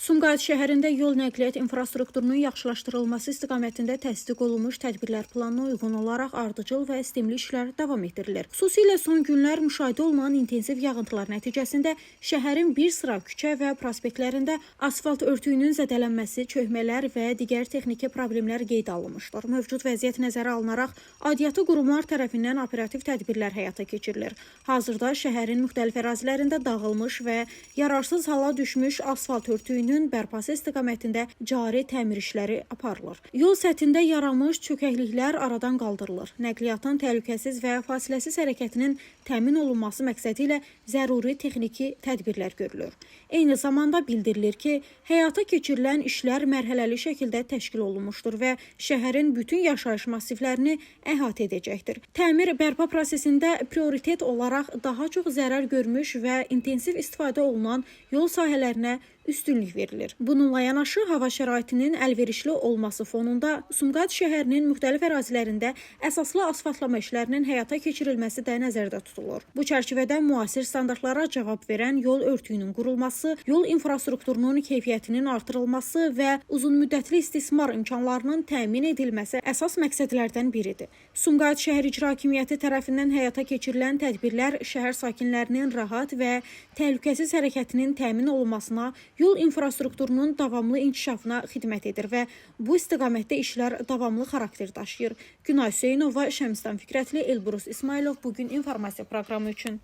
Sumqayıt şəhərində yol nəqliyyat infrastrukturunun yaxşılaşdırılması istiqamətində təsdiq olunmuş tədbirlər planına uyğun olaraq ardıcıl və sistemli işlər davam etdirilir. Xüsusilə son günlər müşahidə olunan intensiv yağıntılar nəticəsində şəhərin bir sıra küçə və prospektlərində asfalt örtüyünün zədələnməsi, çökmələr və digər texniki problemlər qeydə alınmışdır. Mövcud vəziyyət nəzərə alınaraq aidiyyatı qurumlar tərəfindən operativ tədbirlər həyata keçirilir. Hazırda şəhərin müxtəlif ərazilərində dağılmış və yararsız hala düşmüş asfalt örtüyünün bərpası istiqamətində cari təmir işləri aparılır. Yol səthində yaranmış çökəkliklər aradan qaldırılır. Nəqliyyatın təhlükəsiz və fasiləsiz hərəkətinin təmin olunması məqsədi ilə zəruri texniki tədbirlər görülür. Eyni zamanda bildirilir ki, həyata keçirilən işlər mərhələli şəkildə təşkil olunmuşdur və şəhərin bütün yaşayış massivlərini əhatə edəcəkdir. Təmir bərpa prosesində prioritet olaraq daha çox zərər görmüş və intensiv istifadə olunan yol sahələrinə üstünlük verilir. Bununla yanaşı hava şəraitinin əlverişli olması fonunda Sumqayıt şəhərinin müxtəlif ərazilərində əsaslı asfaltlama işlərinin həyata keçirilməsi də nəzərdə tutulur. Bu çərçivədə müasir standartlara cavab verən yol örtüyünün qurulması, yol infrastrukturunun keyfiyyətinin artırılması və uzunmüddətli istismar imkanlarının təmin edilməsi əsas məqsədlərdən biridir. Sumqayıt şəhər İcra Hakimiyyəti tərəfindən həyata keçirilən tədbirlər şəhər sakinlərinin rahat və təhlükəsiz hərəkətinin təmin olunmasına, yol infrastrukturunun davamlı inkişafına xidmət edir və bu istiqamətdə işlər davamlı xarakter daşıyır. Günay Hüseynova, Şəmsdan Fikrətli, Elbrus İsmailov bu gün informasiya proqramı üçün.